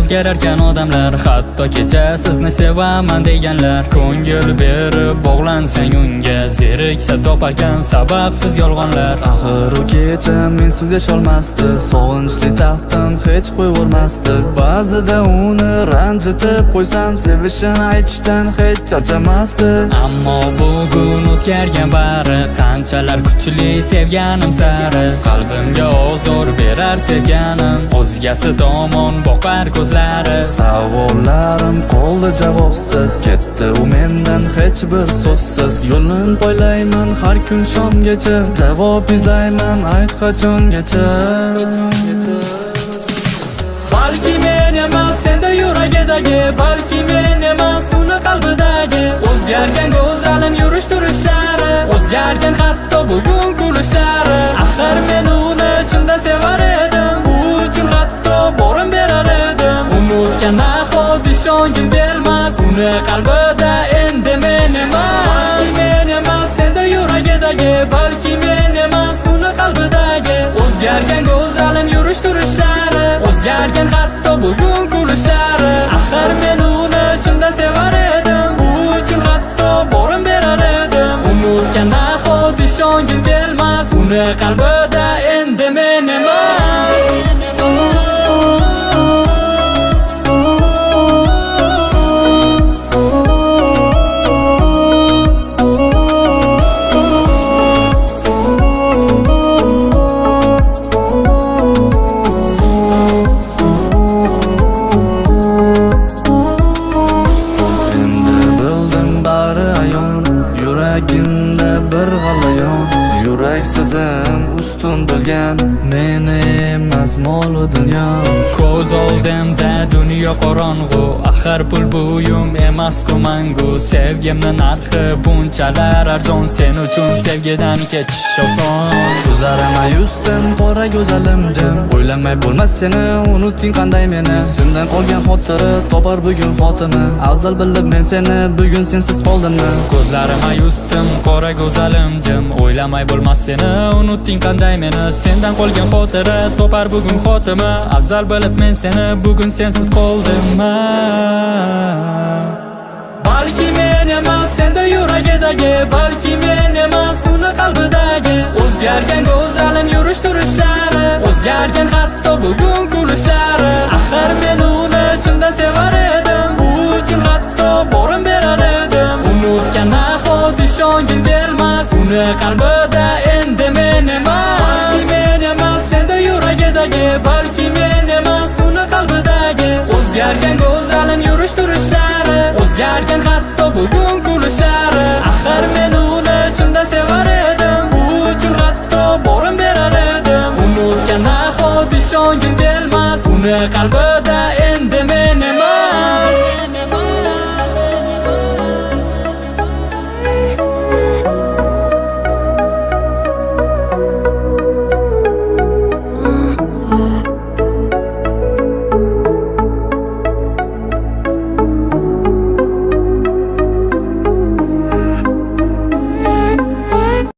o'zgararkan odamlar. Hatto kecha sizni sevaman deganlar. Ko'ngil berib bog'lansang unga, zeriksa toparkan sababsiz yolg'onlar. Axir u kecha mensiz yasholmasdi, sog'inchli taxtim hech qo'yvormasdi. Ba'zida uni ranjitib qo'ysam, sevishini aytishdan hech charchamasdi. Ammo bugun o'zgargan bari, qanchalar kuchli sevganim sari. Qalbimga ozor berar sevganim, o'zgasi tomon boqar ko'zlari. Savollarim qoldi javobsiz, ketdi u mendan hech bir so'zsiz. Yo'lin poylayman har kun shomgacha, javob izlayman, ayt qachongacha. Balki men emas senda yuragidagi, balki men emas uni qalbidagi. O'zgargan go'zalim yurish turishlari, o'zgargan hatto bugun kulishlari. Axir men uni chindan sevar edim, u uchun hatto borim berar edim. Unutgan nahot ishongim kelmas, uni qalbida endi men emas. Balki men emas senda yuragidagi, balki men emas uni qalbidagi. O'zgargan go'zalim yurish turishlari, o'zgargan hatto bugun kulishlari. Axir men uni chindan sevar edim, u uchun hatto borim berar edim. Unutgan nahot ishongim kelmas, uni qalbida endi men emas. Endi bildim, bari ayon, yuragimda bir g'alayon. Yuraksizim ustun bilgan, meni emas molu dunyo. Ko'z oldimda dunyo qorong'u, axir pul buyum emas-ku mangu. Sevgimni narxi bunchalar arzon, sen uchun sevgidan kechish oson. Ko'zlarim yustim, qora go'zalim jim. O'ylamay bo'lmas seni, unutding qanday meni? Sendan qolgan xotira topar bugun xotimi. Afzal bilib men seni, bugun sensiz qoldimmi? Ko'zlarim yustim, qora go'zalim jim. O'ylamay bo'lmas seni, unutding qanday meni? Sendan qolgan xotira topar bugun xotimi. Afzal bilib men seni, bugun sensiz qoldimmi? Balki men emas senda yuragidagi, balki men emas uni qalbidagi. O'zgargan go'zalim yurish turishlari, o'zgargan hatto bugun kulishlari. Axir men uni chindan sevar edim, u uchun hatto borim berar edim. Unutgan nahot ishongim kelmas, uni qalbida endi men emas. Balki men emas senda yuragidagi, balki men emas uni qalbidagi. O'zgargan go'zalim yurish turishlari, o'zgargan hatto bugun kulishlari. Axir men uni chindan sevar edim, u uchun hatto borim berar edim. Unutgan nahot ishongim kelmas, uni qalbida